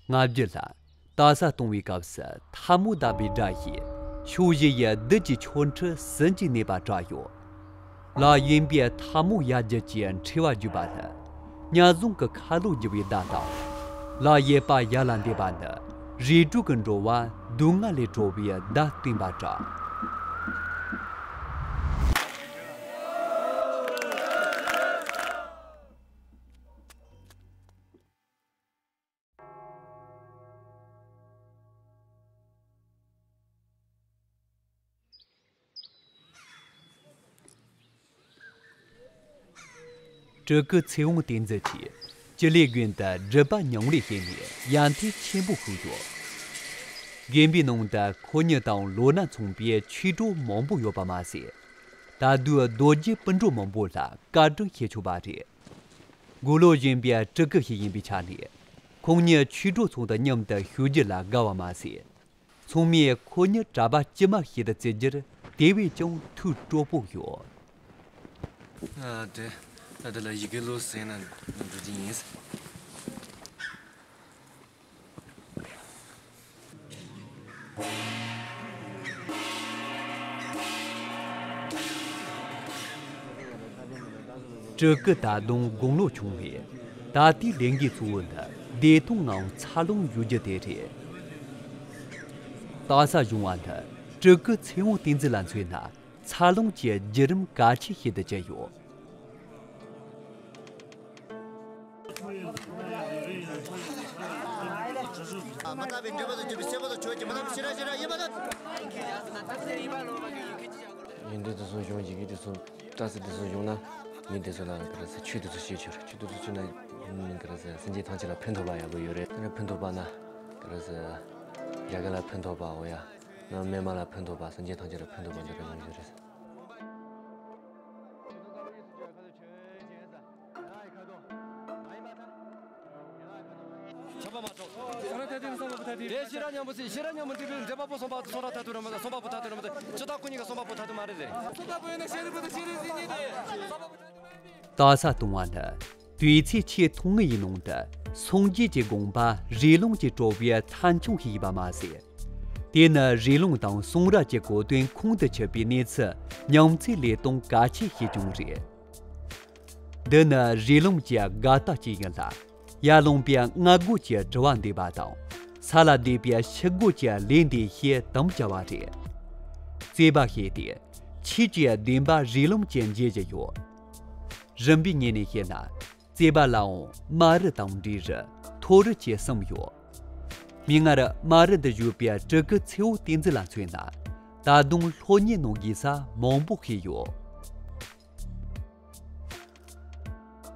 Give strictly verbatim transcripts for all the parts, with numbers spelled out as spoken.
ལྔ་བརྒྱ་ལྷག་ལྟ་ས་གཏོང་བའི་སྐབས་སུ་ཐལ་མོ་བརྡབས་པའི་སྒྲ་གིས་ཕྱོགས་བཞི་ཡི་རྡུལ་གྱི་ཆོ་འཕྲུལ་ཟིན་གྱིས་གནས་པ་བསྒྲགས་ཡོད། ལ་གཡོན་པའི་ཐལ་མོ་ཡར་རྒྱུད་ཀྱི་འཁྲི་བ་བརྒྱུད་པ་ནི་གཉའ་ཟུང་གི་ཁ་ལོ་བརྒྱུ་བའི་བརྡ་དང་། ལ་གཡས་པ་ཡར་ལ་འདེད་པ་ནི་རིགས་དྲུག་གི་འགྲོ་བ་སྡུག་བསྔལ་ལས་གྲོལ་བའི་བརྡ་སྟོན་པ་བསྒྲགས། སྤྲུལ་སྐུ་ཚེ་དབང་བསྟན་འཛིན་གྱིས་སྤྱི་ལེ་དགོན་དུ་སྒྲུབ་པ་མྱང་འདས་བྱས་ནས་ཡར་ཐེན་ཆེན་པོ་ཞིག་ཡོད། དགོན་པའི་ནང་དུ་ཁོ་ཉིད་དང་ལོ་ན་མཚུངས་པའི་ཆོས་གྲོགས་མང་པོ་ཡོད་པ་མ་ཟད། ད་དུང་རྡོ་རྗེ་སྤུན་གྲོགས་མང་པོ་ལ་བཀའ་དྲིན་ཞུ་ཆོག་པ་རེད། དགུང་ལོ་གཞོན་པའི་སྤྲུལ་སྐུ་ཞིག་ཡིན་པའི་ཆ་ནས། ཁོང་ཉིད་ཆོས་གྲོགས་ཚོགས་འདུ་མཉམ་དུ་ཞུགས་རྒྱུ་ལ་དགའ་བ་མ་ཟད། ཚང་མས་ཁོ་ཉིད་གྲྭ་པ་དཀྱུས་མ་ཞིག་ཏུ་བརྩི་རྒྱུར་དེ་བས་ཀྱང་ཐུགས་སྤྲོ་པོ་ཡོད། ཨ། དེ་ད་ལྟ་ལ་ཡི་གེ་ཀློག་ཟིན་ན་འགྲོ་རྒྱུ་ཡིན། སྤྲུལ་སྐུ་ད་དུང་དགུང་ལོ་ཆུང་བས། ད་ལྟའི་ལས་འགུལ་གཙོ་བོ་ནི་བདེ་ཐང་ངང་འཚར་ལོངས་ཡོང་རྒྱུ་དེ་རེད། ལྟ་ས་བྱུང་བ་ནི་སྤྲུལ་སྐུ་ཚེ་དབང་བསྟན་འཛིན་ལ་མཚོན་ན། འཚར་ལོངས་ཀྱི་བརྒྱུད་རིམ་གལ་ཆེ་ཞིག་ཏུ་གྱུར་ཡོད། མ་དག་པའི་འདོད་པ་དང་འདོད་པའི་སེམས་པ་དང་ཆོས་ཀྱི་མ་དག་པའི་ཤེས་རབ་ཤེས་རབ་ཡིན་པ་དང་། ཡོན་ཏན་དེ་ཚོ་སྦྱོང་བྱེད་ཀྱི་དེ་ཚོ་བཀྲ་ཤིས་དེ་ཚོ་སྦྱོང་ན་མི་དེ་ཚོ་ལ་ག་རེ་ཟེར་ཆོས་དེ་ཚོ་ཤེས་ཆོག་ཆོས་དེ་ཚོ་ཤེས་ན་ག་རེ་ཟེར་སེམས་ཅན་ཐམས་ཅད་ལ་ཕན་ཐོགས་པ་ཡག་པོ་ཡོད་རེད། དེ་ནས་ཕན་ཐོགས་པ་ན་ག་རེ་ཟེར་རྒྱ་གར་ལ་ཕན་ཐོགས་པའོ་ཡ། ན་སྨན་མ་ལ་ཕན་ཐོགས་པ་སེམས་ཅན་ཐམས་ཅད་ལ་ཕན་ཐོགས་པ་འདི་རེད་མ་ཡོད་རེད། ཁྱབ་པ་མ་གཏོགས། ཁྱོད་རང་ཐ་དད་ནི་སོང་པ་པོ་ཐ་དད། དེ་ཤེས་རབ་སྙིང་པོ་ཚིག་ཤེས་རབ་སྙིང་པོ་ཚིག་གི་འཛད་པ་པོ་སོང་པ་སོང་རབ་ཐ་དད་ར་མ་ད་སོང་པ་པོ་ཐ་དད་ར་མ་ད་ཇི་ལྟར་ཁོ་གཉིས་ཀ་སོང་པ་པོ་ཐ་དད་མ་རེད་ཟེར། སོང་པ་པོ་ཡིན་ན་ཤེས་རིག་པོ་དང་ཤེས་རིག་ཟིན་གཉིས་ཏེ། སོང་པ་པོ་ཐ་དད་མ་རེད་ཟེར། ལྟ་ས་སྟོང་བ་ནི་དུས་ཚོད་ཆེས་ཐུང་ངུ་ཡི་ནང་དུ་སངས་རྒྱས་ཀྱི་དགོངས་པ་རི་ཀླུང་གིས་དཀྲོལ་བའི་མཐའ་འཁྱོངས་ཤིག་ཡིན་པ་མ་ཟད། དེ་ནི་རི་ཀླུང་དང་གསུང་རབ་ཀྱི་གོ་དོན་ཁོང་དུ་ཆུད་པའི་གནས་ཚུལ་མྱོང་ཚོར་ལས་གཏོང་གལ་ཆེ་ཞིག་ཀྱང་རེད། འདི་ནི་རི་ཀླུང་གི་དགའ་རྟགས་ཅིག་ཡིན་ལ། ཡར་ལུང་པའི་རྔ་རྒོད་ཀྱི་དྲི་བ་འདེབས་པ་དང་། ས་ལ་བསྡད་པའི་ཤུག་རྒོད་ཀྱི་ལས་འདེབས་ཞེས་དམ་བཅའ་བ་རེད། རྩོད་པ་ཞེས་ཏེ། ཆོས་ཀྱི་བདེན་པ་རི་ཀླུང་གིས་འཇལ་བཞིན་ཡོད། རིམ་པའི་ངོས་ནས་བཤད་ན། རྩོད་པ་ལའང་རྨ་རུ་དང་འབྲས་རུ། མཐོ་རུ་བཅས་གསུམ་ཡོད། མིག་སྔར་རྨ་རུ་འདི་བཞུགས་པའི་སྤྲུལ་སྐུ་ཚེ་དབང་བསྟན་འཛིན་ལ་མཚོན་ན། ད་དུང་སློབ་གཉེར་གནང་དགོས་ས་མང་པོ་ཞིག་ཡོད།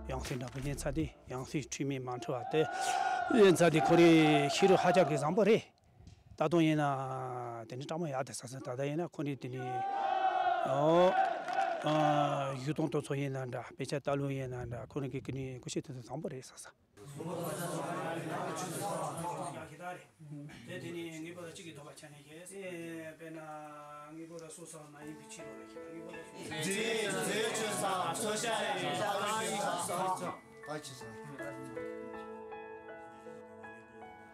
ཡང་སྲིད་འདྲ་པོ་ཡིན་ཚ་དེ་ཡང་སྲིད་འཁྲུལ་མེད་མ་འཁྲུལ་བ་དེ་ཡིན་ཚ་དེ་ཁོ་རེ་ཤེས་རབ་ཧ་ཅང་གི་བཟང་པོ་རེད། ད་དུང་ཡིན་ན་དེ་ནི་སྤྲང་མོ་ཡག་དེ་ས་ས་ད་ལྟ་ཡིན་ན་ཁོ་ནི་དེ་ནི་ཨོ་ཨ་གཞུང་དང་དོན་ཚོགས་ཡིན་ན་འདྲ་དཔེ་ཆ་ལྟ་ལོང་ཡིན་ན་འདྲ་ཁོ་ནི་གི་གི་ནི་སྐུ་ཞབས་དེ་ཚོ་བཟང་པོ་རེད་ས་ས། དེ་དེ་ནི་ངེས་པར་དུ་གཅིག་གིས་ཐོབ་པ་ཆ་ནས་ཡོད། དེ་དཔེར་ན་ངེས་པར་དུ་སོ་སོ་མ་ཡིན་པའི་ཕྱིར་རོ་ལ་ཞེས་པ་ངེས་པར་དུ་སོ་སོ། རྫས་རྫས་ཆོས་སམ་ཚོགས་བཤགས་ཡིན། ཕྱོགས་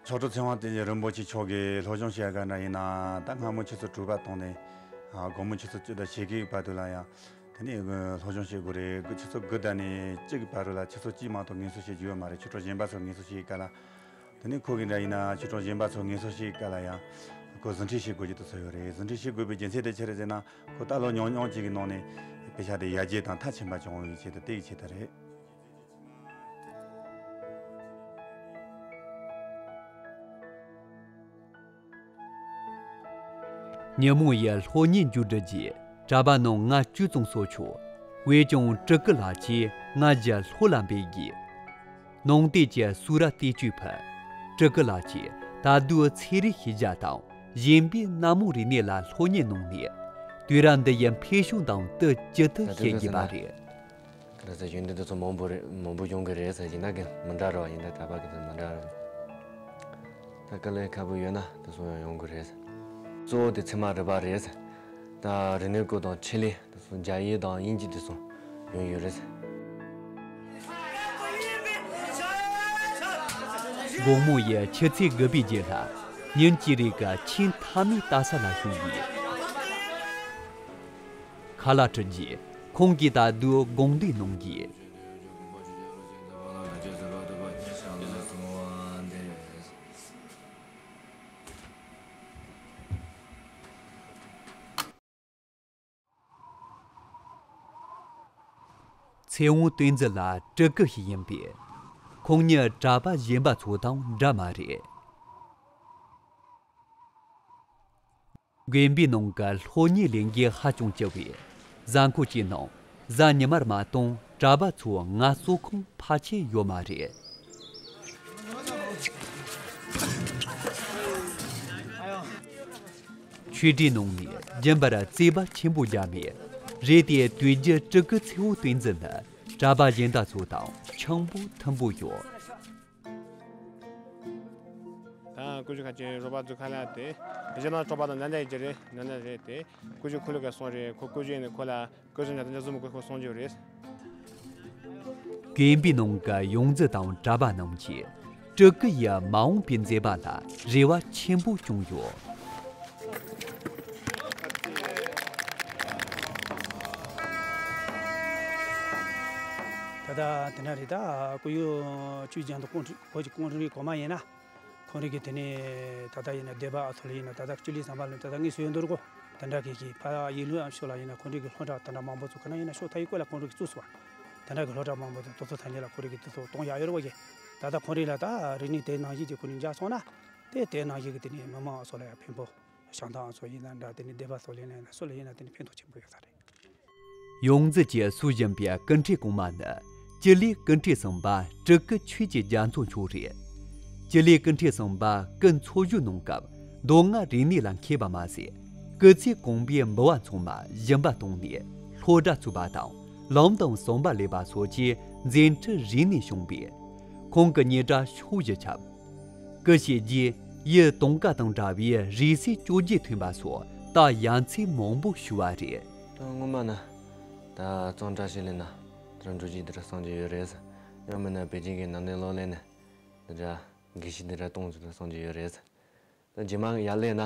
སྒྲུབ་ཚེ་དབང་བསྟན་འཛིན་རིན་པོ་ཆེ་མཆོག་གིས་སློབ་སྦྱོང་བྱེད་ག་འདྲ་ཡིན་ན་ད་སྔ་མོ་ཆུ་ཚོད་དྲུག་པ་བཏང་ནས་དགོང་མོ་ཆུ་ཚོད་བཅུ་དང་ཕྱེད་ཀའི་བར་དུ་ལ་ཡང་དེ་ནས་སློབ་སྦྱོང་བྱེད་དགོས་རེད། ཆུ་ཚོད་དགུ་དང་ནས་གཅིག་གི་བར་དུ་ལ་ཆུ་ཚོད་གཅིག་མ་གཏོགས་ངལ་གསོ་བྱེད་རྒྱུ་ཡོད་མ་རེད། ཆོས་གྲོགས་གཞན་པ་ཚོ་ངལ་གསོ་བྱེད་ག་ལ། དེ་ནས་ཁོ་གི་འདྲ་ཡིན་ན་ཆོས་གྲོགས་གཞན་པ་ཚོ་ངལ་གསོ་བྱེད་ག་ལ་ཡང་ཁོ་ཟིན་བྲིས་ཤིག་དགོས་རྒྱུ་དེ་ཚོ་ཡོད་རེད། ཟིན་བྲིས་ཤིག་དགོས་པའི་རྒྱུ་མཚན་དེ་ཆི་རེད་ཟེར་ན་ཁོ་ལྟ་ལོ་ཉུང་ཉུང་གཅིག་གི་ནང་ནས་དཔེ་ཆ་དེ་ཡར་རྒྱས་དང་མཐར་ཕྱིན་པ་བྱུང་བའི་ཆེད་དུ་དེ་ཡི་ཆེད་དུ་རེད། ཉིན་མོ་ཡི་སློབ་གཉེར་མཇུག་སྒྲིལ་རྗེས་གྲྭ་པ་རྣམས་སྔ་དཀྱུས་ཙམ་གསོ་ཆོག་བས་ཀྱང་སྤྲུལ་སྐུ་ལགས་ཀྱིས་སྔ་ཕྱི་སློབ་ལ་འབད་དགོས། ནང་བསྟན་གྱི་གསུང་རབ་བསྟན་བཅོས་ཕུད། སྤྲུལ་སྐུ་ལགས་ཀྱིས་ད་དུང་ཚན་རིག་ཤེས་བྱ་དང་གཞན་པའི་སྣ་མང་རིག་གནས་ལ་སློབ་གཉེར་གནང་ནས་དུས་རབས་འདི་ཡི་འཕེལ་ཕྱོགས་དང་དུ་ཇི་ལྟར་ད་དུང་ཤེས་དགོས་པ་ཟེར་ན་རེད། ག་རེ་ཟེར་ཡོན་ཏན་དེ་ཚོ་མང་པོ་རེད། མང་པོ་ཡོང་གི་རེད་ཟེར་ཡིན་ན་གི་མི་འདྲ་རོགས་ཡིན་ད་གྲྭ་པ་གི་ཚོ་མི་འདྲ་རོགས། ད་དཀའ་ལས་ཁག་པོ་ཡོད་ན་དེ་ཚོ་ཡང་ཡོང་གི་རེད། གཙོ་བོ་དེ་ཚད་མ་རིག་པ་རེད། ད་རིག་གནས་སྐོར་དང་ཆེད་ལས་དེ་ཚོ་རྒྱ་ཡིག་དང་དབྱིན་ཇི་དེ་ཚོ་ཡོང་ཡོད་རེད། དགོང་མོ་ཡི་ཆུ་ཚོད་དགུ་པའི་རྗེས་ལ་ཉིན་གཅིག་རིང་གི་ཆེས་མཐའ་མའི་ལྟ་ས་ལ་ཞུགས་ཡོད། ཁ་ལག་འཁྲུད་རྗེས་ཁོང་གིས་ད་དུང་དགོང་དོན་གནང་གིས། ཚེ་དབང་བསྟན་འཛིན་ལགས་སྤྲུལ་སྐུ་ཞིག་ཡིན་པས། ཁོང་ཉིད་གྲྭ་པ་གཞན་པ་ཚོ་དང་འདྲ་མ་རེད། དགོན་པའི་ནང་གི་སློབ་གཉེར་ལས་འགན་ཧ་ཅང་ལྕི་བས། གཟའ་འཁོར་གཅིག་ནང་གཟའ་ཉི་མར་མ་གཏོགས་གྲྭ་པ་ཚོ་ངལ་གསོ་ཁང་ཕལ་ཆེར་ཡོད་མ་རེད། ཆོས་སྒྲིག་ནང་ནས་སྦྱིན་པར་བརྩེ་བ་ཆེན་པོ་བརྒྱབ་མེད། རེད་དེ་དུས་རྒྱུན་སྤྲུལ་སྐུ་ཚེ་དབང་བསྟན་འཛིན་ནི་གྲྭ་པ་གཞན་དག་ཚོ་དང་ཆེན་པོ་མཐུན་པོ་ཡོད། ད་ཀུ་ཅུ་ཁ་ཅན་རོ་པ་ཛུ་ཁ་ལ་དེ་གཞན་ལ་གྲོགས་པ་དང་ནན་ནན་གྱི་རེད། ནན་ནན་རེད་དེ་ཀུ་ཅུ་ཁུ་ལུ་ག་སོང་རེད། ཁོ་ཀུ་ཅུ་ཡིན་ནི་ཁོ་ལ་ཀུ་ཅུ་ཉ་དང་ཉ་ཟུམ་ཁོ་ཁོ་སོང་རྒྱུ་རེད། དགོན་པའི་ནང་གི་ཡོངས་འཛིན་དང་གྲྭ་པ་རྣམས་ཀྱིས་སྤྲུལ་སྐུ་ཡི་མ་འོངས་པའི་མཛད་པ་ལ་རེ་བ་ཆེན་པོ་བྱུང་ཡོད། ད་ལྟ་དེ་འདྲ་རེད། ད་སྐུ་ཡོད་ཆོས་རྒྱལ་དང་ཁོང་ཁྲིད་བོད་ཀྱི་ཁོང་ཁྲིད་གོང་མ་ཡིན་ན། ཁོང་རང་གིས་དེ་ནས་ད་ལྟ་ཡིན་ན་སྡེ་པ་ཨ་ཚོ་ལ་ཡིན་ན་ད་ལྟ་སྤྱི་ལེ་ཟམ་པ་ལ་ད་ལྟ་དངོས་སུ་ཡོད་འདུག་གོ། དེ་འདྲ་གི་གི་ཕ་ཡིན་ལུགས་ཨ་ཕྱོགས་ལ་ཡིན་ན་ཁོང་རང་གི་སློབ་གྲྭ་དེ་འདྲ་མང་པོ་ཚོ་ག་ན་ཡིན་ན་ཕྱོགས་མཐའ་ཡི་སྐོར་ལ་ཁོང་རང་གིས་བཙུགས་སོང་བ། དེ་འདྲ་གི་སློབ་གྲྭ་མང་པོ་དང་དུས་ཚོད་ཐམས་ཅད་ལ་ཁོང་རང་གིས་དེ་ཚོ་གཏོང་ཡག་ཡོད་རེད་བ་གི། ད་ལྟ་ཁོང་རང་ལ་ད་རིག་གནས་དེ་ནང་བཞིན་གྱི་ཁོང་རང་འཇགས་སོང་ན་དེ་དེ་ནང་བཞིན་གྱི་དེ་ནས་མི་མང་ཨ་ཚོ་ལ་ཡང་ཕན་པོ་བྱང་ཐང་ཨ་ཚོ་ཡིན་ན་འདྲ། དེ་ནས་སྡེ་པ་ཚོ་ལ་ཡིན་ན་སུ་ལ་ཡིན་ན་དེ་ནས་ཕན་ཐོགས་ཆེན་པོ་ཡོད་ས་རེད། ཡོངས་འཛིན་གྱིས་གསོལ་བཞིན་པའི་སྐུ་ཕྲེང་གོང་མ་ནི་སྤྱི་ལེ་སྐུ་ཕྲེང་གསུམ་པ་སྤྲུལ་སྐུ་ཆོས་ཀྱི་རྒྱ་མཚོ་མཆོག་རེད། སྤྱི་ལེ་སྐུ་ཕྲེང་གསུམ་པ་སྐུ་འཚོ་བཞུགས་གནང་སྐབས་མདོ་སྔགས་རིག་གནས་ལ་མཁས་པ་མ་ཟད། སྐུ་ཚེ་གོང་པའི་འབུལ་བ་ཚང་མ་སྦྱིན་པ་བཏང་ནས་སློབ་གྲྭ་བཙུགས་པ་དང་ལམ་དང་ཟམ་པ་ལས་པ་སོགས་ཀྱི་མཛད་འཕྲིན་རིག་གནས་བྱུང་བས། ཁོང་གི་སྙན་གྲགས་ཕྱོགས་བཞི་ཁྱབ། སྐུ་གཤེགས་རྗེས་ཡུལ་དུང་དཀར་དང་འདྲ་བའི་རིག་གསར་བཅོ་བརྒྱད་ཐོན་པ་སོགས་རྟགས་ཡ་མཚན་མང་པོ་ཞུ་བ་རེད། ད་སྔོན་མ་ན་ད་གཙང་སྦྲ་ཞིག་ལས་ན་དེ་འགྲོ་རྒྱུ་དེ་འདྲ་སངས་རྒྱས་ཡོད་རེད། ཡང་མིན་ན་པེ་ཅིང་གི་ནང་ནས་ལོག་ལས་ནས་དེ་འདྲ་དགེ་བཤེས་དེ་འདྲ་གཏོང་རྒྱུ་དེ་སངས་རྒྱས་ཡོད་རེད། ད་རྗེས་མ་ཡར་ལས་ན་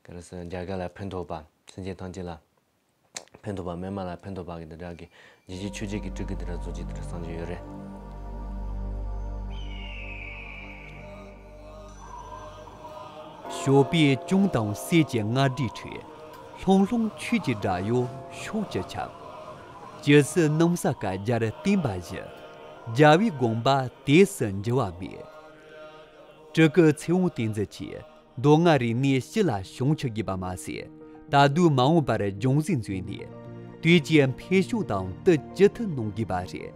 ག་རེ་ཟེར་རྒྱ་གར་ལ་ཕན་ཐོགས་པ་སེམས་ཅན་ཐམས་ཅད་ལ་ཕན་ཐོགས་པ་མི་མང་ལ་ཕན་ཐོགས་པ་གི་དེ་འདྲ་གི་རྗེ་བཙུན་ཆོས་རྗེ་གི་སྤྲུལ་སྐུ་དེ་འདྲ་བཟོ་རྒྱུ་དེ་འདྲ་སངས་རྒྱས་ཡོད་རེད། ཞོགས་པའི་གཅུང་དང་སྲས་ཀྱི་རྔ་སྒྲའི་ཁྲོད། ལྷུང་ལྷུང་ཆོས་ཀྱི་སྒྲ་གཡོ་ཕྱོགས་བཅུ་ཁྱབ། ཇི་སྲིད་སྣང་ས་ག་རྒྱལ་བསྟན་པ་བཞི། རྒྱལ་བའི་དགོངས་པ་དེ་སྲིད་འགྱུར་བ་མེད། སྤྲུལ་སྐུ་ཚེ་དབང་བསྟན་འཛིན་གྱིས་མདོ་སྔགས་རིག་གནས་སྤྱི་ལ་སྲུང་སྐྱོབ་དགོས་པ་མ་ཟད། ད་དུང་མ་འོངས་པར་སྦྱོང་ཟིན་འཛིན་ནས་དུས་ཀྱི་འཕེལ་ཕྱོགས་དང་དུ་ཇི་ཐུབ་གནང་དགོས་པ་རེད།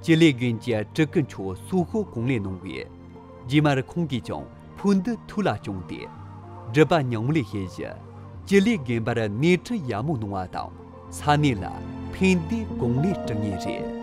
སྤྱི་ལེ་དགོན་གྱི་སྤྲུལ་སྐུ་མཆོག་སུ་ཧོ་གོང་ལས་གནང་བས། རྗེས་མར་ཁོང་གིས་ཀྱང་ཕུགས་འདུན་ཐུགས་ལ་བཅངས་ཏེ། སྒྲུབ་པ་ཉམས་ལེན་བྱེད་གཞི་སྤྱི་ལེ་དགོན་པར་སྣེ་ཁྲིད་ཡག་མོ་གནང་བ་དང་ས་གནས་ལ་ཕན་བདེའི་གོང་ལས་སྤྲོད་ངེས་རེད།